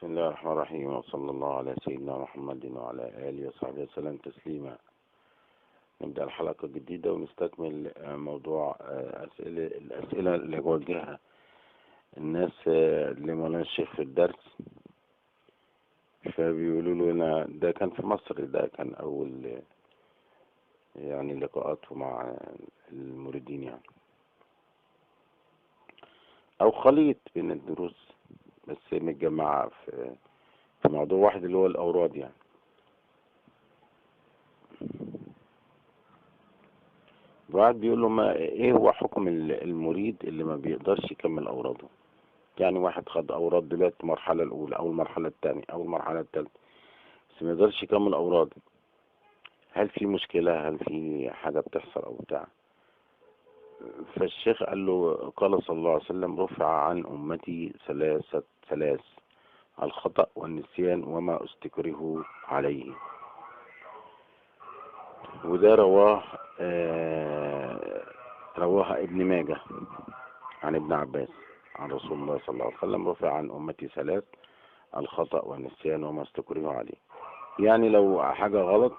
بسم الله الرحمن الرحيم، وصلى الله على سيدنا محمد وعلى آله وصحبه وسلم تسليما. نبدأ الحلقة الجديدة ونستكمل موضوع الأسئلة اللي وجهها الناس لمولانا الشيخ في الدرس. فبيقولوا له أنا ده كان في مصر، ده كان أول يعني لقاءاته مع المريدين يعني، أو خليط بين الدروس بس متجمعة في موضوع واحد اللي هو الأوراد يعني. بعد بيقول له ما إيه هو حكم المريد اللي ما بيقدرش يكمل أوراده؟ يعني واحد خد أوراد دلوقتي المرحلة الأولى أو المرحلة الثانية أو المرحلة الثالثة، بس ما يقدرش يكمل أوراده. هل في مشكلة؟ هل في حاجة بتحصل أو بتاع؟ فالشيخ قال له قال صلى الله عليه وسلم: رفع عن أمتي ثلاث، الخطأ والنسيان وما استكره عليه. وده رواه ابن ماجه عن ابن عباس عن رسول الله صلى الله عليه وسلم: رفع عن أمتي ثلاث، الخطأ والنسيان وما استكره عليه. يعني لو حاجة غلط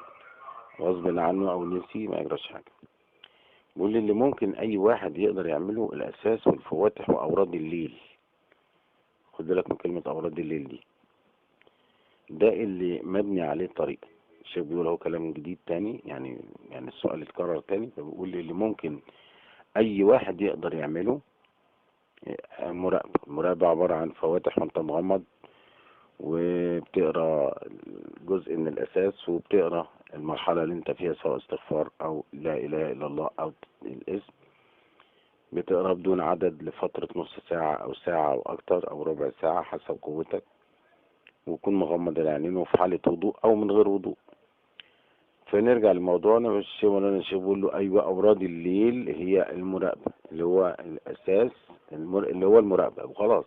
غصب عنه أو نسي ما يجراش حاجة. بيقول اللي ممكن أي واحد يقدر يعمله الأساس والفواتح وأوراد الليل. خد بالك من كلمة أوراد الليل دي، ده اللي مبني عليه الطريقة. الشيخ بيقول هو كلام جديد تاني، يعني السؤال اتكرر تاني، فبيقول اللي ممكن أي واحد يقدر يعمله مراقبة. المراقبة عبارة عن فواتح وأنت مغمض، وبتقرا جزء من الأساس، وبتقرا المرحلة اللي انت فيها سواء استغفار أو لا إله إلا الله أو الاسم، بتقرا بدون عدد لفترة نص ساعة أو ساعة أو أكتر أو ربع ساعة حسب قوتك، ويكون مغمض العينين وفي حالة وضوء أو من غير وضوء. فنرجع لموضوعنا. الشيخ مولانا الشيخ بيقول له أيوة، أوراد الليل هي المراقبة، اللي هو الأساس، اللي هو المراقبة وخلاص.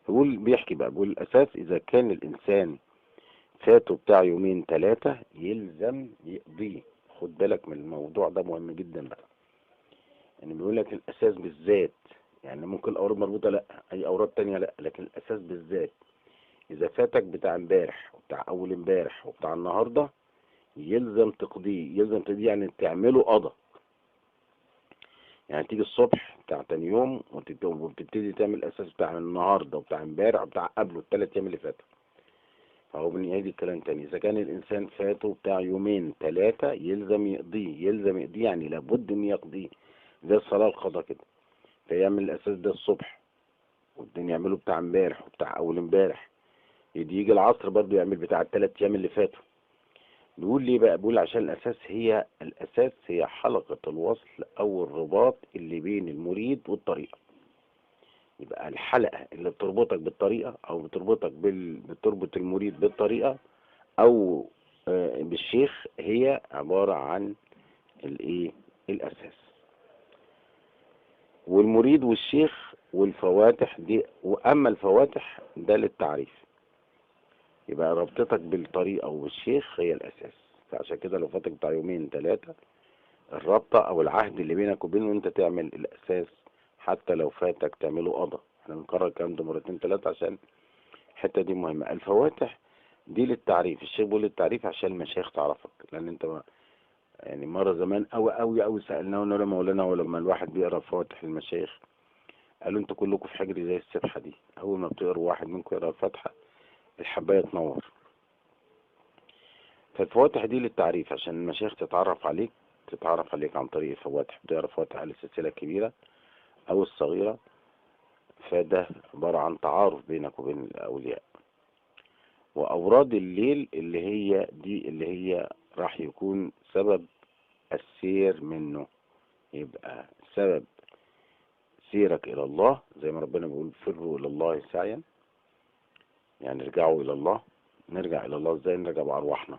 بيقول بيحكي بقى، بيقول الأساس إذا كان الإنسان فاته بتاع يومين ثلاثة يلزم يقضيه. خد بالك من الموضوع ده، مهم جدا بقى. يعني بيقول لك الأساس بالذات، يعني ممكن الأوراد مربوطة لأ، أي أوراد تانية لأ، لكن الأساس بالذات إذا فاتك بتاع امبارح وبتاع أول امبارح وبتاع النهاردة يلزم تقضيه. يلزم تقضيه يعني تعمله قضاء. يعني تيجي الصبح بتاع تاني يوم وبتبتدي تعمل الأساس بتاع النهاردة وبتاع امبارح وبتاع قبله الثلاث أيام اللي فاتوا. فهو بنعيد الكلام تاني، إذا كان الإنسان فاته بتاع يومين ثلاثة يلزم يقضيه. يلزم يقضيه يعني لابد إن يقضيه، زي الصلاة القضاء كده. فيعمل الأساس ده الصبح، والدنيا يعمله بتاع امبارح وبتاع أول امبارح، يجي العصر برضه يعمل بتاع الثلاث أيام اللي فاتوا. بيقول ليه بقى؟ بيقول عشان الأساس هي حلقة الوصل أو الرباط اللي بين المريد والطريقة. يبقى الحلقة اللي بتربطك بالطريقة، أو بتربطك بتربط المريد بالطريقة أو بالشيخ، هي عبارة عن الإيه؟ الأساس. والمريد والشيخ والفواتح دي، وأما الفواتح ده للتعريف. يبقى ربطتك بالطريقة والشيخ هي الأساس. فعشان كده لو فاتك بتاع يومين ثلاثة، الرابطة أو العهد اللي بينك وبينه أنت تعمل الأساس، حتى لو فاتك تعمله قضاء. احنا بنكرر الكلام ده مرتين ثلاثة عشان الحتة دي مهمة. الفواتح دي للتعريف، الشيخ بيقول للتعريف عشان المشايخ تعرفك، لأن أنت يعني مرة زمان أوي أوي أوي سألناه ونقول له مولانا، ولما الواحد بيقرا فواتح المشايخ قالوا أنتوا كلكم في حجري زي السبحة دي، أول ما بتقروا واحد منكم يقرا الفاتحة الحباية تنور. فالفواتح دي للتعريف عشان المشايخ تتعرف عليك، تتعرف عليك عن طريق الفواتح. بتقرا فواتح على السلسلة الكبيرة أو الصغيرة، فده عبارة عن تعارف بينك وبين الأولياء. وأوراد الليل اللي هي دي اللي هي راح يكون سبب السير منه، يبقى سبب سيرك إلى الله، زي ما ربنا بيقول فروا إلى الله سعيا، يعني ارجعوا إلى الله. نرجع إلى الله إزاي؟ نرجع بأرواحنا.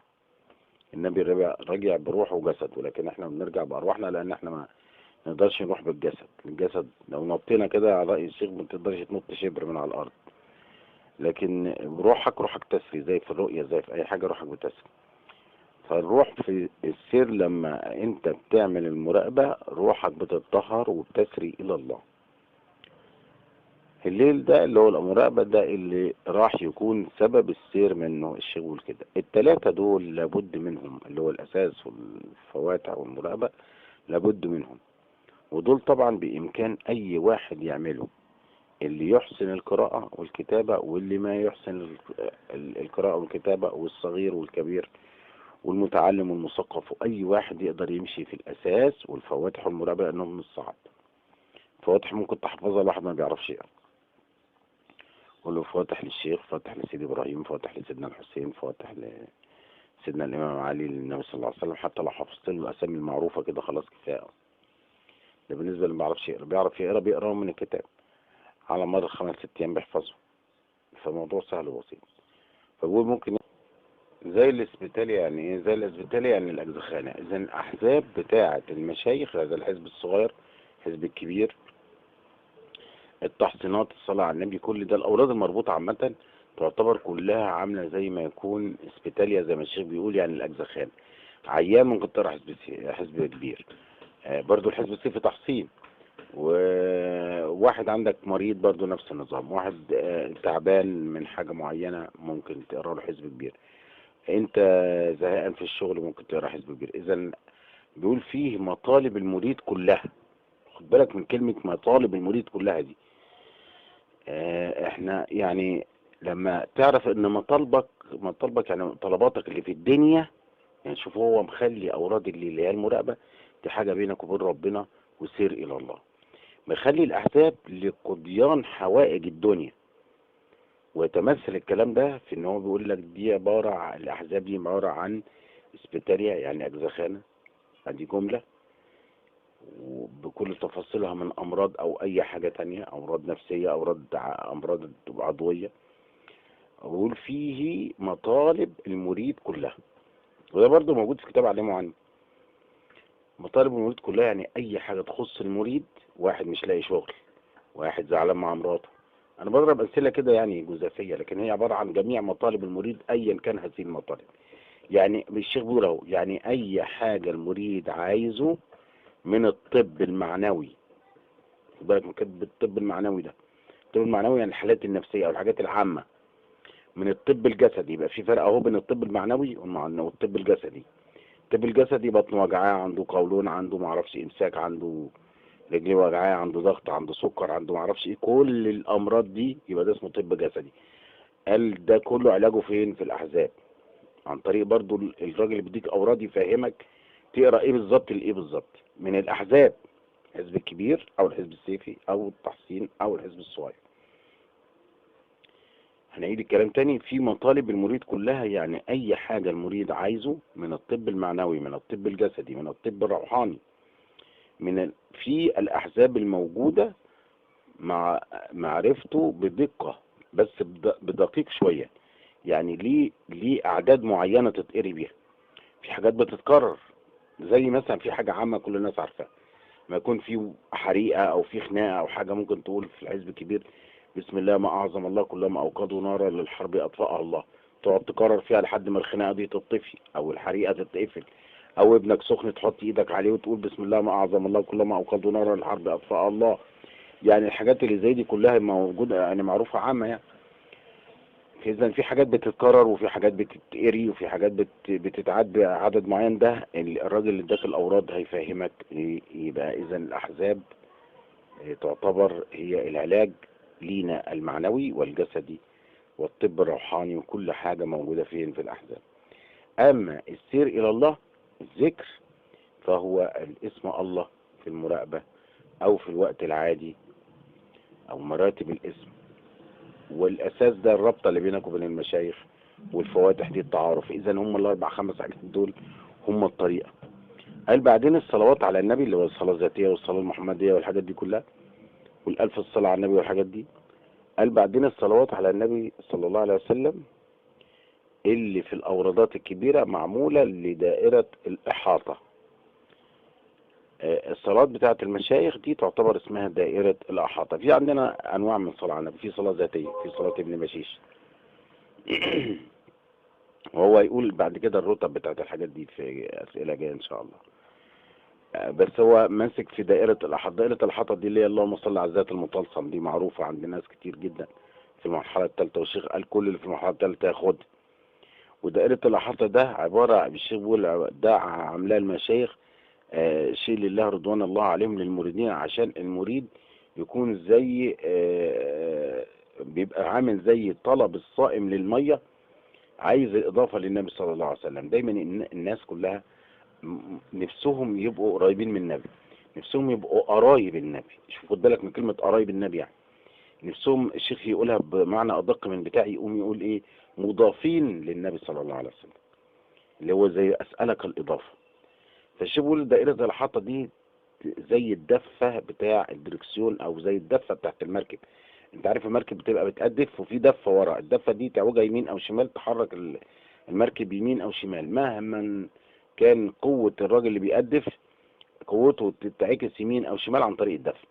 النبي رجع بروحه وجسده، ولكن احنا بنرجع بأرواحنا لأن احنا ما نقدرش نروح بالجسد. الجسد لو نطينا كده على رأي الشيخ ما تقدرش تنط شبر من على الأرض، لكن روحك تسري، زي في الرؤية، زي في أي حاجة روحك بتسري. فالروح في السير لما أنت بتعمل المراقبة روحك بتتطهر وبتسري إلى الله. الليل ده اللي هو المراقبة ده اللي راح يكون سبب السير منه. الشيخ بيقول كده التلاتة دول لابد منهم، اللي هو الأساس والفواتح والمراقبة لابد منهم، ودول طبعا بإمكان أي واحد يعمله، اللي يحسن القراءة والكتابة واللي ما يحسن القراءة والكتابة، والصغير والكبير والمتعلم والمثقف، وأي واحد يقدر يمشي في الأساس والفواتح والمراقبة، لأنهم مش صعب. فواتح ممكن تحفظها لواحد ما بيعرفش يقرأ، قول له فواتح للشيخ، فواتح لسيدي إبراهيم، فواتح لسيدنا الحسين، فواتح لسيدنا الإمام علي، للنبي صلى الله عليه وسلم. حتى لو حفظت له الأسامي المعروفة كده خلاص كفاية. ده بالنسبة اللي ما بيعرفش يقرأ. بيعرف يقرأ بيقرأ من الكتاب على مدار 5-6 أيام بيحفظه، فالموضوع سهل وبسيط. فبقول ممكن زي الاسبيتاليا. يعني ايه زي الاسبيتاليا؟ يعني الأجزخانة. إذا الأحزاب بتاعة المشايخ، هذا الحزب الصغير، الحزب الكبير، التحصينات، الصلاة على النبي، كل ده الأوراد المربوطة عامة تعتبر كلها عاملة زي ما يكون اسبيتاليا، زي ما الشيخ بيقول، يعني الأجزخانة. عيان ممكن تقرا حزب كبير، برضو الحزب الصيفي تحصين، وواحد عندك مريض برضو نفس النظام، واحد تعبان من حاجة معينة ممكن تقرا له حزب كبير، انت زهقان في الشغل ممكن تقرا حزب كبير. اذا بيقول فيه مطالب المريد كلها. خد بالك من كلمة مطالب المريد كلها دي. احنا يعني لما تعرف ان مطالبك يعني طلباتك اللي في الدنيا، يعني شوف هو مخلي اوراد اللي هي المراقبة دي حاجة بينك وبين ربنا وسير الى الله، مخلي الاحزاب لقضيان حوائج الدنيا. ويتمثل الكلام ده في ان هو بيقول لك دي عبارة عن الاحزاب دي عبارة عن اسبيتاليا، يعني اجزخانة، دي جملة وبكل تفاصيلها من امراض او اي حاجة تانية، امراض نفسية، امراض عضوية. بيقول فيه مطالب المريد كلها، وده برضو موجود في كتاب علمه عني. مطالب المريد كلها يعني اي حاجة تخص المريد. واحد مش لاقي شغل، واحد زعلان مع مراته، انا بضرب امثلة كده يعني جزافية، لكن هي عبارة عن جميع مطالب المريد ايا كان هذه المطالب. يعني الشيخ بيقول اهو، يعني اي حاجة المريد عايزه من الطب المعنوي. خد بالك من كلمة الطب المعنوي ده، الطب المعنوي يعني الحالات النفسية او الحاجات العامة. من الطب الجسدي، يبقى في فرق اهو بين الطب المعنوي والطب الجسدي. الطب الجسدي بطنه وجعاه، عنده قولون، عنده معرفش امساك، عنده رجليه وجعاه، عنده ضغط، عنده سكر، عنده معرفش ايه، كل الامراض دي يبقى ده اسمه طب جسدي. قال ده كله علاجه فين؟ في الاحزاب، عن طريق برضو الراجل اللي بيديك اوراد يفهمك تقرا ايه بالظبط لايه بالظبط من الاحزاب، الحزب الكبير او الحزب السيفي او التحصين او الحزب الصغير. هنعيد الكلام تاني في مطالب المريد كلها، يعني اي حاجة المريد عايزه من الطب المعنوي، من الطب الجسدي، من الطب الروحاني، من في الاحزاب الموجودة مع معرفته بدقة، بس بدقيق شوية، يعني ليه اعداد معينة تتقري بيها. في حاجات بتتكرر، زي مثلا في حاجة عامة كل الناس عارفاها، ما يكون في حريقة او في خناقة او حاجة، ممكن تقول في الحزب الكبير بسم الله ما اعظم الله كلما اوقدوا نارا للحرب اطفأها الله، تقعد تكرر فيها لحد ما الخناقة دي تطفي او الحريقة تتقفل، او ابنك سخن تحط ايدك عليه وتقول بسم الله ما اعظم الله كلما اوقدوا نارا للحرب اطفأها الله. يعني الحاجات اللي زي دي كلها موجودة، يعني معروفة عامة يعني. اذا في حاجات بتتكرر، وفي حاجات بتتقري، وفي حاجات بتتعد بعدد معين. ده الراجل اللي اداك الاوراد هيفهمك. يبقى اذا الاحزاب تعتبر هي العلاج لينا المعنوي والجسدي والطب الروحاني، وكل حاجة موجودة فين؟ في الأحزاب. أما السير إلى الله، الذكر، فهو الاسم الله في المراقبة أو في الوقت العادي أو مراتب الاسم. والأساس ده الرابطة اللي بينك وبين المشايخ، والفواتح دي التعارف. إذا هم الأربع خمس حاجات دول هم الطريقة. قال بعدين الصلوات على النبي اللي هو الصلاة الذاتية والصلاة المحمدية والحاجات دي كلها، والألف الصلاة على النبي والحاجات دي. قال بعدين الصلوات على النبي صلى الله عليه وسلم اللي في الأوردات الكبيرة معمولة لدائرة الإحاطة. الصلاة بتاعة المشايخ دي تعتبر اسمها دائرة الإحاطة. في عندنا أنواع من الصلاة على النبي، في صلاة ذاتية، في صلاة ابن مشيش وهو يقول بعد كده الرتب بتاعة الحاجات دي في أسئلة جاية إن شاء الله. بس هو ماسك في دائرة الأحاطة. دائرة الأحاطة دي اللي هي اللهم صل على الذات المطلسم، دي معروفة عند ناس كتير جدا في المرحلة الثالثة، والشيخ قال كل اللي في المرحلة الثالثة ياخد. ودائرة الأحاطة ده عبارة، الشيخ بيقول ده عاملاه المشايخ شيء لله رضوان الله عليهم للمريدين، عشان المريد يكون زي بيبقى عامل زي طلب الصائم للمية، عايز الإضافة للنبي صلى الله عليه وسلم. دايما الناس كلها نفسهم يبقوا قريبين من النبي، نفسهم يبقوا قرايب النبي. شوف خد بالك من كلمة قرايب النبي، يعني نفسهم الشيخ يقولها بمعنى أدق من بتاعي، يقوم يقول إيه؟ مضافين للنبي صلى الله عليه وسلم، اللي هو زي أسألك الإضافة. فالشيخ بيقول دائرة الأحاطة دي زي الدفة بتاع الدركسيون، أو زي الدفة بتاعت المركب. أنت عارف المركب بتبقى بتقدف وفي دفة ورا، الدفة دي تعوجها يمين أو شمال، تحرك المركب يمين أو شمال، مهما كان قوة الراجل اللي بيقدف قوته تتعكس يمين أو شمال عن طريق الدفة.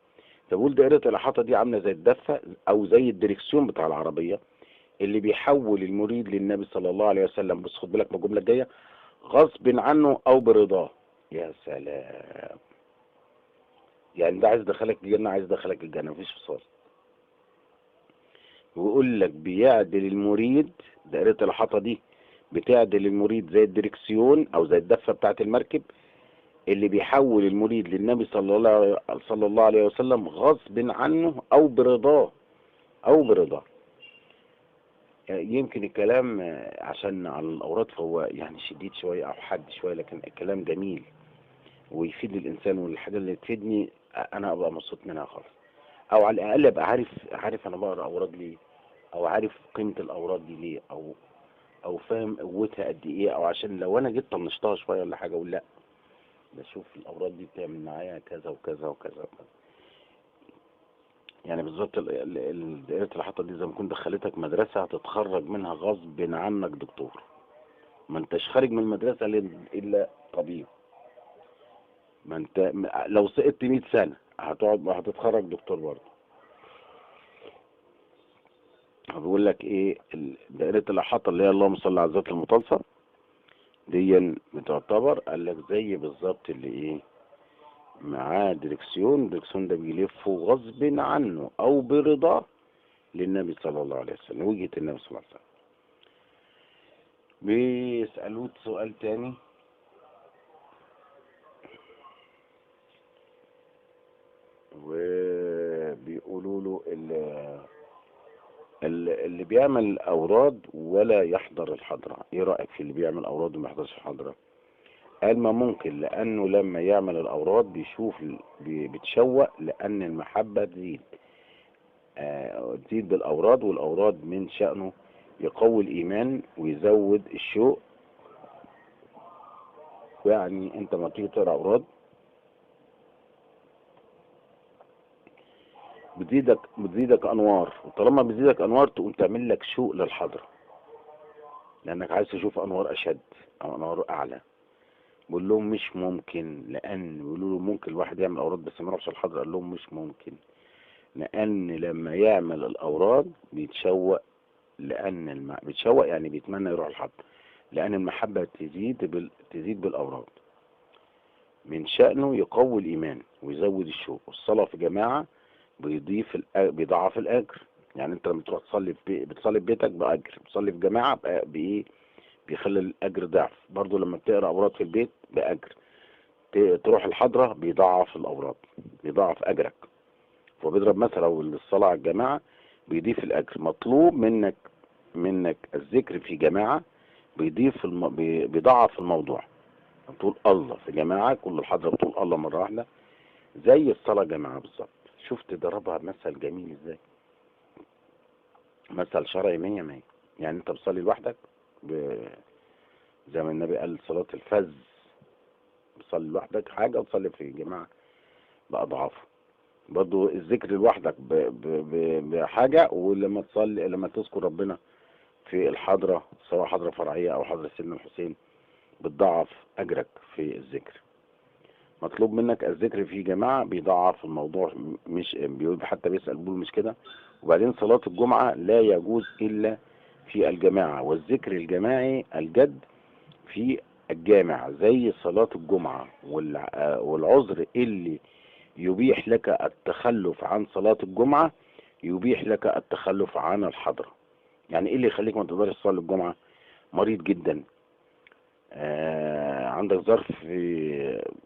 فبقول دائرة الأحاطة دي عاملة زي الدفة أو زي الدركسيون بتاع العربية اللي بيحول المريد للنبي صلى الله عليه وسلم. بس خد بالك من الجملة الجاية، غصب عنه أو برضاه. يا سلام، يعني ده عايز يدخلك الجنة، عايز يدخلك الجنة، مفيش فصال. ويقول لك بيعدل المريد، دائرة الأحاطة دي بتعدل المريد زي الدركسيون أو زي الدفة بتاعت المركب اللي بيحول المريد للنبي صلى الله عليه وسلم غصب عنه أو برضاه، أو برضاه. يمكن الكلام عشان على الأوراد فهو يعني شديد شوية أو حد شوية، لكن الكلام جميل ويفيد الإنسان، والحاجة اللي تفيدني أنا أبقى مبسوط منها خالص، أو على الأقل أبقى عارف أنا بقرأ أوراد ليه، أو عارف قيمة الأوراد دي ليه، أو فاهم قوتها قد إيه، أو عشان لو أنا جيت طنشتها شوية ولا حاجة أقول لأ، بشوف الأوراد دي بتعمل معايا كذا وكذا وكذا وكذا. يعني بالظبط دائرة الأحاطة دي زي ما كنت دخلتك مدرسة هتتخرج منها غصب عنك دكتور، ما انتش خارج من المدرسة إلا طبيب. ما انت لو سقطت 100 سنة هتقعد هتتخرج دكتور برضه. بيقول لك ايه دائرة الأحاطة اللي هي اللهم صل على الذات المطلسة دي بتعتبر، قال لك زي بالظبط اللي ايه معاه دركسيون، الدركسيون ده بيلفه غصب عنه او برضاه للنبي صلى الله عليه وسلم، وجهة النبي صلى الله عليه وسلم. بيسألوه سؤال تاني، وبيقولوا له اللي بيعمل أوراد ولا يحضر الحضرة، ايه رأيك في اللي بيعمل أوراد وما يحضرش الحضرة؟ قال ما ممكن، لأنه لما يعمل الأوراد بيشوف بيتشوق، لأن المحبة تزيد، تزيد بالأوراد، والأوراد من شأنه يقوي الإيمان ويزود الشوق. يعني أنت ما تيجي تقرأ أوراد بتزيدك أنوار، وطالما بتزيدك أنوار تقوم تعمل لك شوق للحضرة، لأنك عايز تشوف أنوار أشد أو أنوار أعلى. بقول لهم مش ممكن، لأن بيقولوا له ممكن الواحد يعمل أوراد بس ما يروحش الحضرة، قال لهم مش ممكن، لأن لما يعمل الأوراد بيتشوق، لأن بيتشوق يعني بيتمنى يروح الحضرة، لأن المحبة تزيد بالأوراد. من شأنه يقوي الإيمان ويزود الشوق. والصلاة في جماعة بيضعف الأجر، يعني أنت لما تروح تصلي بتصلي في بيتك بأجر، بتصلي في جماعة بإيه؟ بيخلي الأجر ضعف. برضو لما بتقرأ أوراد في البيت بأجر، تروح الحضرة بيضعف الأوراد، بيضعف أجرك. فبيضرب مثلا الصلاة على الجماعة بيضيف الأجر. مطلوب منك الذكر في جماعة بيضيف بيضعف الموضوع. بتقول الله في جماعة، كل الحضرة بتقول الله مرة واحدة، زي الصلاة جماعة بالظبط. شفت ضربها مثل جميل ازاي، مثل شرعي 100 100. يعني انت بتصلي لوحدك زي ما النبي قال صلاة الفز، بتصلي لوحدك حاجة، وتصلي في جماعة بأضعافه. برضو الذكر لوحدك بحاجة، ولما تصلي لما تذكر ربنا في الحضرة سواء حضرة فرعية أو حضرة سيدنا الحسين بتضعف أجرك في الذكر. مطلوب منك الذكر في جماعة بيضعف الموضوع، مش بيقول حتى بيسأل بيقول مش كده. وبعدين صلاة الجمعة لا يجوز إلا في الجماعة، والذكر الجماعي الجد في الجامع زي صلاة الجمعة، والعذر اللي يبيح لك التخلف عن صلاة الجمعة يبيح لك التخلف عن الحضرة. يعني ايه اللي يخليك ما تقدرش تصلي الجمعة؟ مريض جدا، عندك ظرف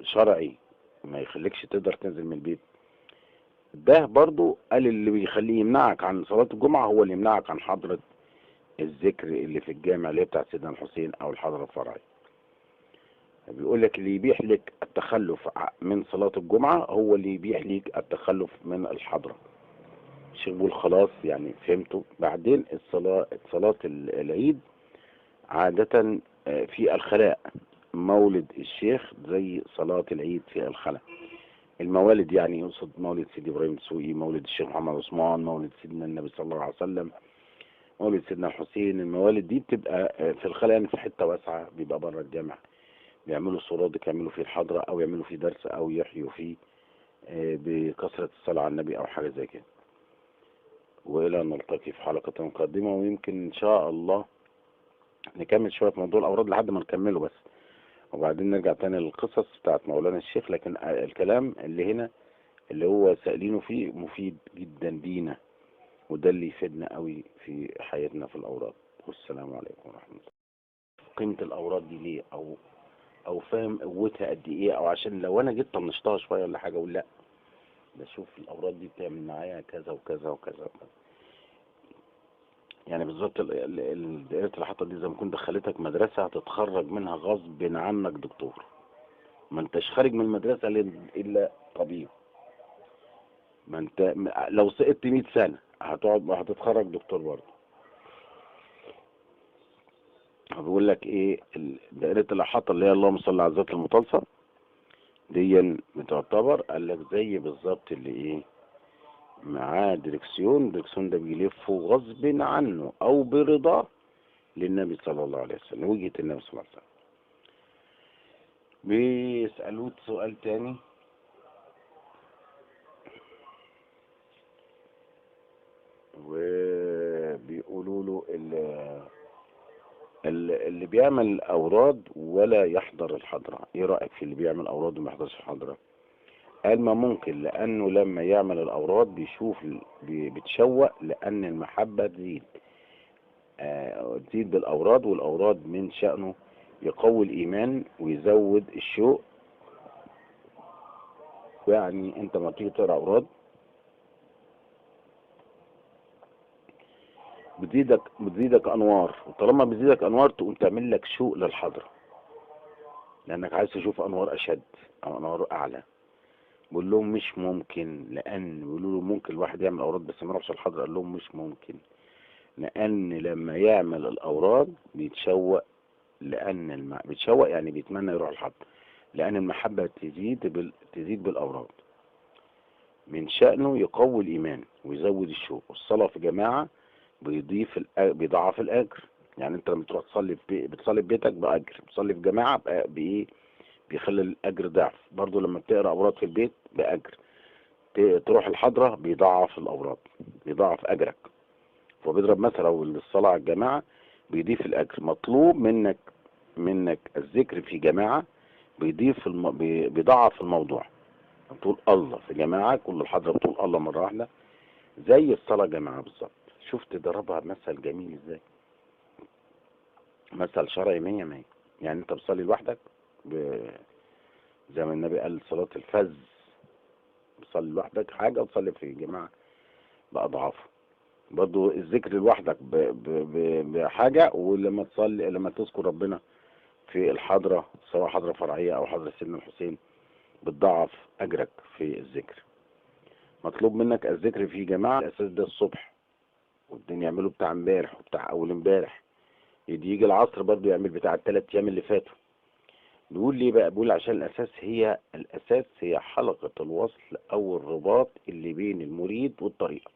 شرعي ما يخليكش تقدر تنزل من البيت. ده برضو قال اللي بيخليه يمنعك عن صلاة الجمعة هو اللي يمنعك عن حضرة الذكر اللي في الجامع اللي هي بتاعت سيدنا الحسين او الحضرة الفرعية. بيقول لك اللي يبيح لك التخلف من صلاة الجمعة هو اللي يبيح لك التخلف من الحضرة. الشيخ بيقول خلاص يعني فهمته. بعدين الصلاة، صلاة العيد عادة في الخلاء، مولد الشيخ زي صلاة العيد في الخلاء. الموالد يعني يقصد مولد سيدي إبراهيم الدسوقي، مولد الشيخ محمد عثمان، مولد سيدنا النبي صلى الله عليه وسلم، مولد سيدنا الحسين. الموالد دي بتبقى في الخلاء، يعني في حتة واسعة، بيبقى بره الجامع، بيعملوا سرادق يعملوا فيه الحضرة أو يعملوا فيه درس أو يحيوا فيه بكثرة الصلاة على النبي أو حاجة زي كده. وإلى أن نلتقي في حلقة قادمة، ويمكن إن شاء الله نكمل شوية في موضوع الأوراد لحد ما نكمله بس، وبعدين نرجع تاني للقصص بتاعت مولانا الشيخ. لكن الكلام اللي هنا اللي هو سائلينه فيه مفيد جدا لينا، وده اللي يفيدنا قوي في حياتنا في الأوراد. والسلام عليكم ورحمة الله. قيمة الأوراد دي ليه، أو فاهم قوتها قد إيه، أو عشان لو أنا جيت طنشتها شوية ولا حاجة أقول لأ ده شوف الأوراد دي بتعمل معايا كذا وكذا وكذا وكذا. يعني بالظبط دائرة الحطة دي زي ما كنت دخلتك مدرسة هتتخرج منها غصب عنك دكتور، ما انتش خارج من المدرسة إلا طبيب. ما انت لو سقطت 100 سنة هتقعد هتتخرج دكتور برضه. بيقول لك ايه دائرة الإحاطة اللي هي اللهم صل على الذات المطلسة دي بتعتبر، قال لك زي بالظبط اللي ايه معاه دركسيون، الدركسيون ده بيلفه غصب عنه او برضاه للنبي صلى الله عليه وسلم، وجهة النبي صلى الله عليه وسلم. بيسألوه سؤال تاني، وبيقولوا له اللي بيعمل أوراد ولا يحضر الحضرة، ايه رأيك في اللي بيعمل أوراد وما يحضرش الحضرة؟ قال ما ممكن، لأنه لما يعمل الأوراد بيشوف بيتشوق، لأن المحبة تزيد، تزيد بالأوراد، والأوراد من شأنه يقوي الإيمان ويزود الشوق. يعني أنت ما تيجي تقرأ أوراد بتزيدك أنوار، وطالما بتزيدك أنوار تقوم تعمل لك شوق للحضرة، لأنك عايز تشوف أنوار أشد أو أنوار أعلى. بقول لهم مش ممكن، لأن بيقولوا له ممكن الواحد يعمل أوراد بس ما يروحش الحضرة. قال لهم مش ممكن، لأن لما يعمل الأوراد بيتشوق، لأن بيتشوق يعني بيتمنى يروح الحضرة، لأن المحبة تزيد بالأوراد. من شأنه يقوي الإيمان ويزود الشوق. والصلاة في جماعة بيضعف الأجر. يعني أنت لما تروح تصلي بتصلي في بيتك بأجر، بتصلي في جماعة بإيه؟ بيخلي الأجر ضعف. برضو لما بتقرأ أوراد في البيت بأجر، تروح الحضرة بيضعف الأوراد، بيضعف أجرك. فبيضرب مثلا الصلاة على الجماعة بيضيف الأجر. مطلوب منك الذكر في جماعة بيضيف بيضعف الموضوع. بتقول الله في جماعة، كل الحضرة بتقول الله مرة واحدة، زي الصلاة جماعة بالظبط. شفت ضربها مثل جميل ازاي، مثل شرعي 100 100. يعني انت بتصلي لوحدك زي ما النبي قال صلاة الفز، بتصلي لوحدك حاجة، وتصلي في جماعة بأضعافه. برضو الذكر لوحدك بحاجة، ولما تصلي لما تذكر ربنا في الحضرة سواء حضرة فرعية أو حضرة سيدنا الحسين بتضعف أجرك في الذكر. مطلوب منك الذكر في جماعة الأساس ده الصبح، والدنيا يعملوا بتاع امبارح وبتاع أول امبارح، يجي العصر برضو يعمل بتاع ال3 أيام اللي فاتوا. بيقول ليه بقى؟ بيقول عشان الأساس هي حلقة الوصل أو الرباط اللي بين المريد والطريقة.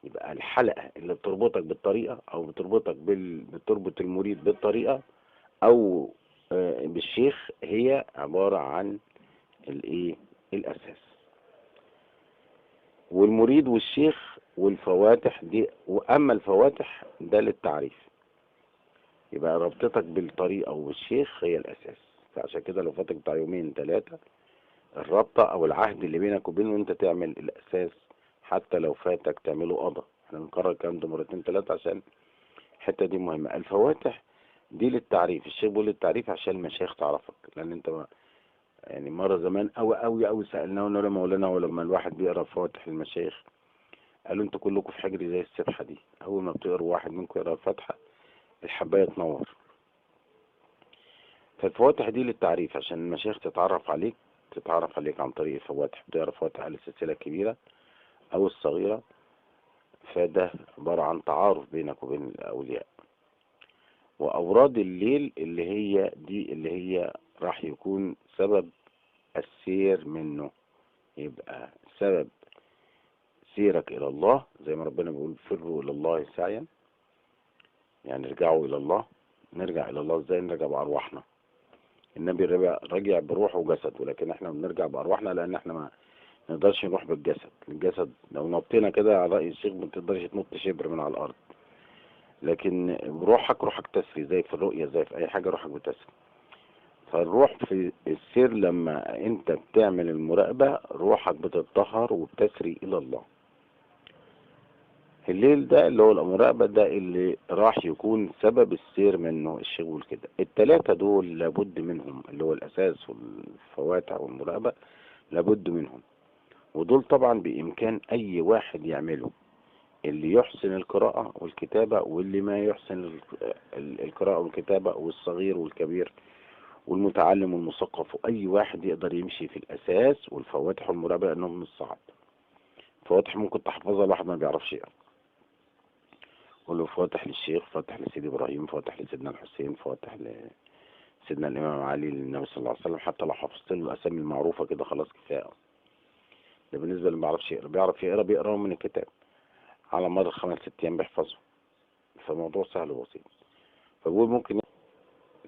يبقى الحلقة اللي بتربطك بالطريقة، أو بتربطك بتربط المريد بالطريقة أو بالشيخ، هي عبارة عن الإيه؟ الأساس. والمريد والشيخ والفواتح دي، وأما الفواتح ده للتعريف. يبقى ربطتك بالطريق او بالشيخ هي الاساس. فعشان كده لو فاتك بتاع يومين 3، الرابطة او العهد اللي بينك وبينه انت تعمل الاساس، حتى لو فاتك تعمله قضاء. احنا بنكرر الكلام ده مرتين 3 عشان الحتة دي مهمة. الفواتح دي للتعريف، الشيخ بيقول للتعريف عشان المشايخ تعرفك، لان انت يعني مرة زمان أوي أوي أوي سألناه قلنا له مولانا هو لما الواحد بيقرا فواتح المشايخ قالوا انتوا كلكم في حجري زي السبحة دي، أول ما بتقروا واحد منكم يقرا الفاتحة الحباية تنور. فالفواتح دي للتعريف عشان المشايخ تتعرف عليك، تتعرف عليك عن طريق الفواتح. بتقرا فواتح على السلسلة الكبيرة أو الصغيرة، فده عبارة عن تعارف بينك وبين الأولياء. وأوراد الليل اللي هي دي اللي هي راح يكون سبب السير منه، يبقى سبب سيرك إلى الله، زي ما ربنا بيقول فروا إلى الله سعيا، يعني ارجعوا إلى الله. نرجع إلى الله إزاي؟ نرجع بأرواحنا. النبي رجع بروحه وجسده، ولكن احنا بنرجع بأرواحنا لأن احنا ما نقدرش نروح بالجسد. الجسد لو نطينا كده على رأي الشيخ ما تقدرش تنط شبر من على الأرض، لكن روحك، روحك تسري زي في الرؤية، زي في أي حاجة روحك بتسري. فالروح في السير لما انت بتعمل المراقبة روحك بتتطهر وبتسري إلى الله. الليل ده اللي هو المراقبة ده اللي راح يكون سبب السير منه، الشيخ بيقول كده. التلاتة دول لابد منهم، اللي هو الأساس والفواتح والمراقبة لابد منهم، ودول طبعا بإمكان أي واحد يعمله، اللي يحسن القراءة والكتابة واللي ما يحسن القراءة والكتابة، والصغير والكبير والمتعلم والمثقف، وأي واحد يقدر يمشي في الأساس والفواتح والمراقبة لأنهم مش صعب. فواتح ممكن تحفظها الواحد ما بيعرفش يقرأ، قول له فواتح للشيخ، فواتح لسيدي إبراهيم، فواتح لسيدنا الحسين، فواتح لسيدنا الإمام علي، للنبي صلى الله عليه وسلم. حتى لو حفظت له الأسامي المعروفة كده خلاص كفاية. ده بالنسبة اللي ما بيعرفش يقرأ. بيعرف يقرأ بيقرأ من الكتاب على مدار 5 6 أيام بيحفظه، فالموضوع سهل وبسيط. فبقول ممكن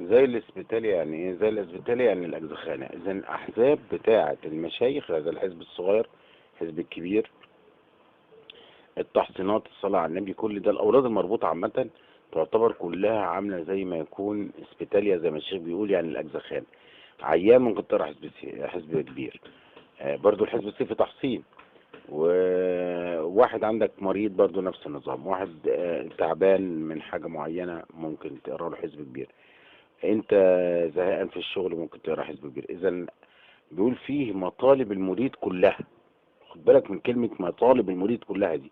زي الاسبيتاليا. يعني ايه زي الاسبيتاليا؟ يعني الاجزخانه. اذا الاحزاب بتاعه المشايخ، هذا الحزب الصغير، الحزب الكبير، التحصينات، الصلاه على النبي، كل ده الاوراد المربوطه عامه تعتبر كلها عامله زي ما يكون اسبيتاليا، زي ما الشيخ بيقول، يعني الاجزخانه. عيان ممكن تقرا حزب كبير، برضو الحزب الصيفي تحصين، وواحد عندك مريض برضو نفس النظام، واحد تعبان من حاجه معينه ممكن تقرا له حزب كبير، انت زهقان في الشغل ممكن تقرا حزب كبير. اذا بيقول فيه مطالب المريد كلها. خد بالك من كلمة مطالب المريد كلها دي.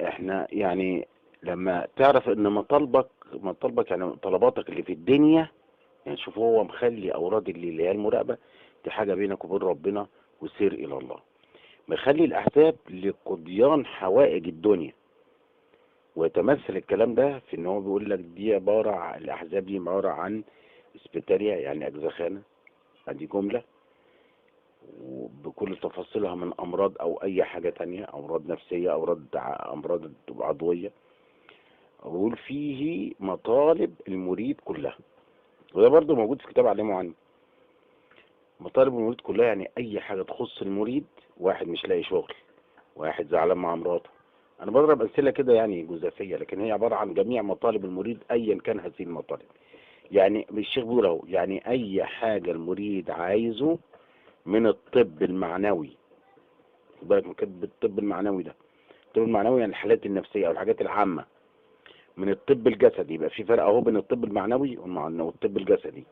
احنا يعني لما تعرف ان مطالبك يعني طلباتك اللي في الدنيا، يعني شوف هو مخلي اوراد اللي هي المراقبة دي حاجة بينك وبين ربنا وسير الى الله، مخلي الاحزاب لقضيان حوائج الدنيا. ويتمثل الكلام ده في ان هو بيقول لك دي عبارة عن الاحزاب دي عبارة عن اسبيتاليا، يعني اجزخانة، دي جملة وبكل تفاصيلها من امراض او اي حاجة تانية، امراض نفسية، امراض عضوية. بيقول فيه مطالب المريد كلها، وده برضو موجود في كتاب علمه عني. مطالب المريد كلها يعني اي حاجة تخص المريد. واحد مش لاقي شغل، واحد زعلان مع مراته، انا بضرب امثله كده يعني جزافيه، لكن هي عباره عن جميع مطالب المريد ايا كان هذه المطالب. يعني الشيخ بيقول اهو، يعني اي حاجه المريد عايزه من الطب المعنوي. خد بالك من كلمه الطب المعنوي ده، الطب المعنوي يعني الحالات النفسيه او الحاجات العامه. من الطب الجسدي، يبقى في فرق اهو بين الطب المعنوي والطب الجسدي.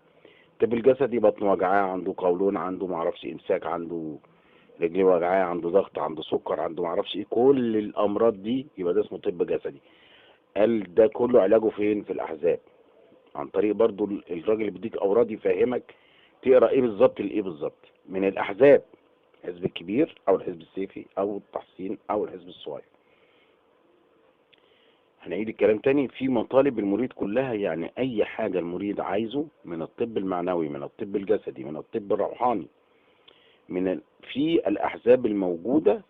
الطب الجسدي بطنه وجعاه، عنده قولون، عنده معرفش امساك، عنده رجليه وجعاه، عنده ضغط، عنده سكر، عنده معرفش ايه، كل الامراض دي يبقى ده اسمه طب جسدي. قال ده كله علاجه فين؟ في الاحزاب، عن طريق برضو الراجل اللي بيديك اوراد يفهمك تقرا ايه بالظبط لايه بالظبط من الاحزاب، الحزب الكبير او الحزب السيفي او التحصين او الحزب الصغير. هنعيد الكلام تاني في مطالب المريد كلها، يعني اي حاجة المريد عايزه من الطب المعنوي، من الطب الجسدي، من الطب الروحاني، من في الاحزاب الموجودة،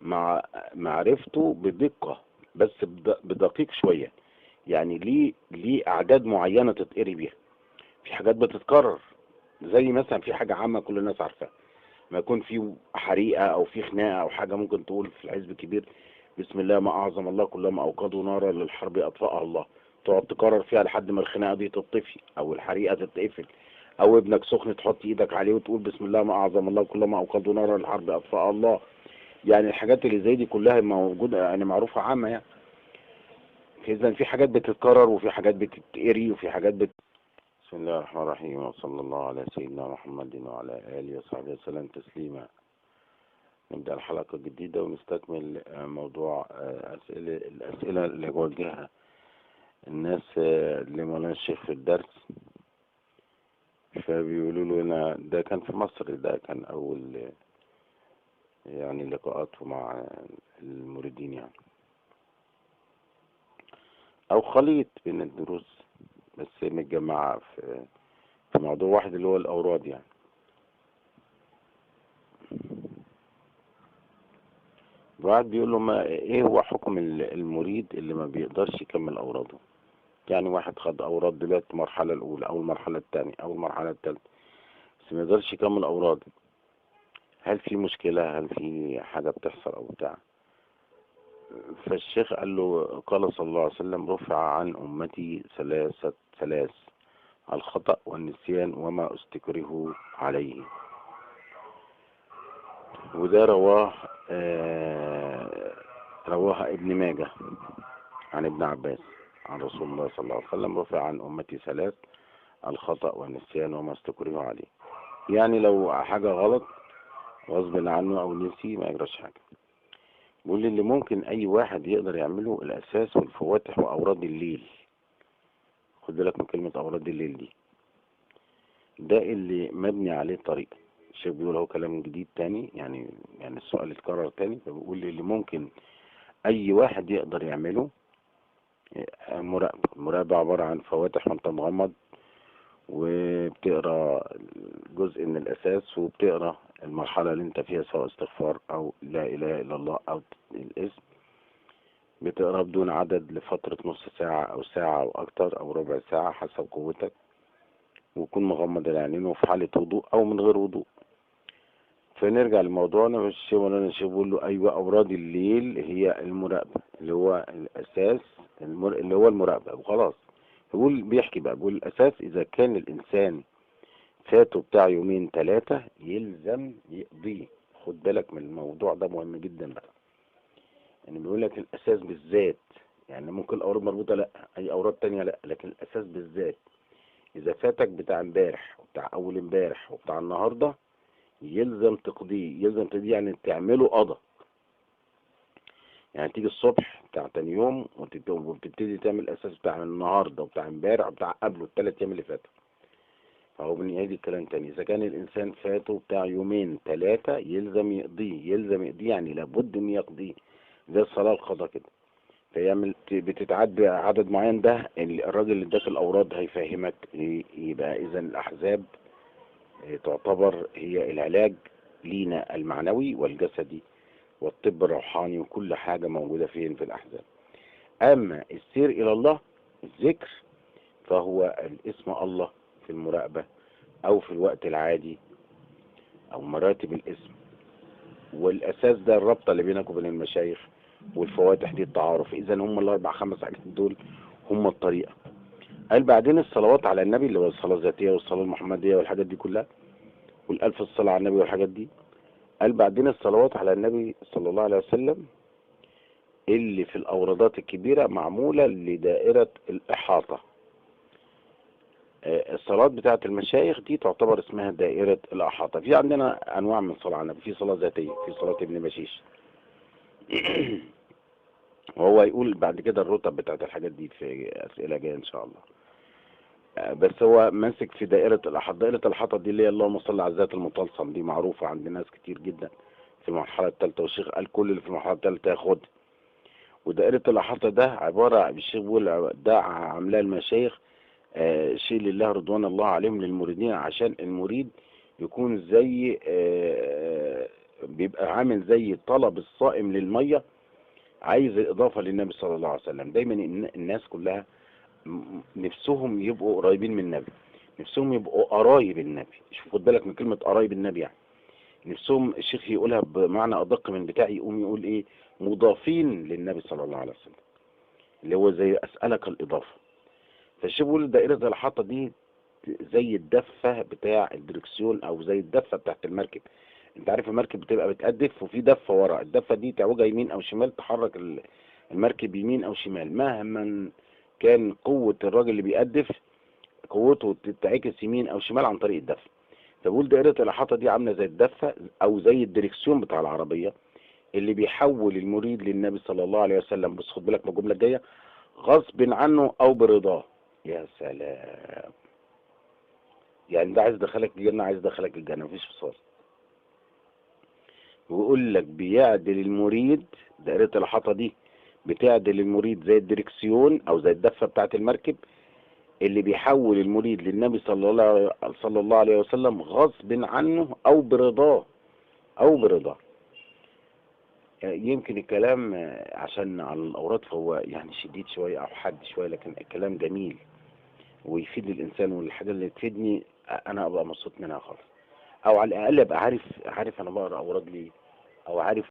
مع معرفته بدقة، بس بدقيق شوية، يعني ليه اعداد معينة تتقري بيها. في حاجات بتتكرر، زي مثلا في حاجة عامة كل الناس عارفاها، ما يكون في حريقة او في خناقة او حاجة، ممكن تقول في الحزب الكبير بسم الله ما اعظم الله كلما اوقدوا نارا للحرب اطفأها الله. تقعد تكرر فيها لحد ما الخناقة دي تطفي او الحريقة تتقفل، او ابنك سخن تحط ايدك عليه وتقول بسم الله ما اعظم الله كلما اوقدوا نارا الحرب اطفأ الله. يعني الحاجات اللي زي دي كلها موجودة، يعني معروفة عامة يعني. اذا في حاجات بتتكرر وفي حاجات بتتقري وفي حاجات بسم الله الرحمن الرحيم، وصلى الله على سيدنا محمد وعلى آله وصحبه وسلم تسليما. نبدأ الحلقة الجديدة ونستكمل موضوع الأسئلة اللي وجهها الناس لمولانا الشيخ في الدرس. فبيقولوا له هنا ده كان في مصر، ده كان أول يعني لقاءاته مع المريدين يعني، أو خليط بين الدروس بس متجمعة في موضوع واحد اللي هو الأوراد يعني. واحد بيقول له ما ايه هو حكم المريد اللي ما بيقدرش يكمل اوراده؟ يعني واحد خد اوراد دلوقتي المرحلة الاولى او المرحلة الثانية او المرحلة الثالثة بس ما يقدرش يكمل اوراده، هل في مشكلة؟ هل في حاجة بتحصل او بتاع؟ فالشيخ قال له قال صلى الله عليه وسلم رفع عن امتي ثلاث، الخطأ والنسيان وما استكره عليه. وده رواه ابن ماجه عن ابن عباس عن رسول الله صلى الله عليه وسلم رفع عن أمتي ثلاث، الخطأ والنسيان وما استكره عليه. يعني لو حاجة غلط غصب عنه أو نسي ما يجراش حاجة. بيقول اللي ممكن أي واحد يقدر يعمله الأساس والفواتح وأوراد الليل. خد بالك من كلمة أوراد الليل دي، ده اللي مبني عليه الطريقة. الشيخ بيقول هو كلام جديد تاني، يعني السؤال اتكرر تاني، فبيقول اللي ممكن اي واحد يقدر يعمله مراقبة. المراقبة عبارة عن فواتح وانت مغمض، وبتقرا جزء من الاساس وبتقرا المرحلة اللي انت فيها سواء استغفار او لا اله الا الله او الاسم، بتقرا بدون عدد لفترة نص ساعة او ساعة او اكتر او ربع ساعة حسب قوتك، ويكون مغمض العينين وفي حالة وضوء او من غير وضوء. فنرجع لموضوعنا. الشيخ مولانا الشيخ بيقول له ايوه اوراد الليل هي المراقبة اللي هو الاساس، اللي هو المراقبة وخلاص. بيقول بيحكي بقى، بيقول الاساس اذا كان الانسان فاته بتاع يومين ثلاثة يلزم يقضيه. خد بالك من الموضوع ده مهم جدا بقى. يعني بيقول لك الاساس بالذات، يعني ممكن الاوراد مربوطة لا، اي اوراد تانية لا، لكن الاساس بالذات اذا فاتك بتاع امبارح وبتاع اول امبارح وبتاع النهارده يلزم تقضيه. يلزم تقضيه يعني تعمله قضاء، يعني تيجي الصبح بتاع تاني يوم وتبتدي تعمل اساس بتاع النهارده وبتاع امبارح وبتاع قبله الثلاث ايام اللي فاتوا. فهو بنعيد الكلام تاني، اذا كان الانسان فاته بتاع يومين ثلاثة يلزم يقضيه. يلزم يقضيه يعني لابد ان يقضيه، زي الصلاة القضاء كده. فيعمل بتتعدي عدد معين، ده الراجل اللي اداك الاوراد هيفهمك. يبقى اذا الاحزاب تعتبر هي العلاج لينا المعنوي والجسدي والطب الروحاني وكل حاجة موجودة فين؟ في الأحزاب. أما السير إلى الله الذكر فهو الاسم الله في المراقبة أو في الوقت العادي أو مراتب الاسم. والأساس ده الرابطة اللي بينك وبين المشايخ، والفواتح دي التعارف. إذا هم الأربع خمس حاجات دول هم الطريقة. قال بعدين الصلوات على النبي اللي هو الصلاة الذاتية والصلاة المحمدية والحاجات دي كلها، والألف الصلاة على النبي والحاجات دي. قال بعدين الصلوات على النبي صلى الله عليه وسلم اللي في الأوردات الكبيرة معمولة لدائرة الإحاطة. الصلاة بتاعة المشايخ دي تعتبر اسمها دائرة الإحاطة. في عندنا أنواع من الصلاة على النبي، في صلاة ذاتية، في صلاة ابن بشيش. وهو يقول بعد كده الرتب بتاعة الحاجات دي في أسئلة جاية إن شاء الله. بس هو ماسك في دائرة الإحاطة. دائرة الإحاطة دي اللي هي اللهم صل على الذات المطلسم، دي معروفة عند ناس كتير جدا في المرحلة الثالثة، والشيخ قال كل اللي في المرحلة الثالثة ياخد. ودائرة الإحاطة ده عبارة، الشيخ بيقول ده عاملاه المشايخ شيء لله رضوان الله عليهم للمريدين، عشان المريد يكون زي بيبقى عامل زي طلب الصائم للمية، عايز الإضافة للنبي صلى الله عليه وسلم. دايما الناس كلها نفسهم يبقوا قريبين من النبي، نفسهم يبقوا قرايب النبي. شوف خد بالك من كلمة قرايب النبي، يعني نفسهم الشيخ يقولها بمعنى أدق من بتاعي، يقوم يقول إيه؟ مضافين للنبي صلى الله عليه وسلم، اللي هو زي أسألك الإضافة. فالشيخ بيقول دائرة الإحاطة دي زي الدفة بتاع الدركسيون أو زي الدفة بتاعت المركب. أنت عارف المركب بتبقى بتقدف وفي دفة ورا، الدفة دي تعوجها يمين أو شمال تحرك المركب يمين أو شمال، مهما كان قوة الراجل اللي بيقدف قوته تتعكس يمين أو شمال عن طريق الدفة. فبقول دائرة الإحاطة دي عاملة زي الدفة أو زي الدركسيون بتاع العربية اللي بيحول المريد للنبي صلى الله عليه وسلم. بص خد بالك من الجملة الجاية، غصب عنه أو برضاه. يا سلام، يعني ده عايز يدخلك الجنة، عايز يدخلك الجنة، مفيش فصال. ويقول لك بيعدل المريد، دائرة الإحاطة دي بتعدل المريد زي الدركسيون أو زي الدفة بتاعت المركب اللي بيحول المريد للنبي صلى الله عليه وسلم غصب عنه أو برضاه، أو برضاه. يمكن الكلام عشان على الأوراد فهو يعني شديد شوية أو حاد شوية، لكن الكلام جميل ويفيد الإنسان، والحاجة اللي تفيدني أنا أبقى مبسوط منها خالص، أو على الأقل أبقى عارف أنا بقرأ أوراد ليه، أو عارف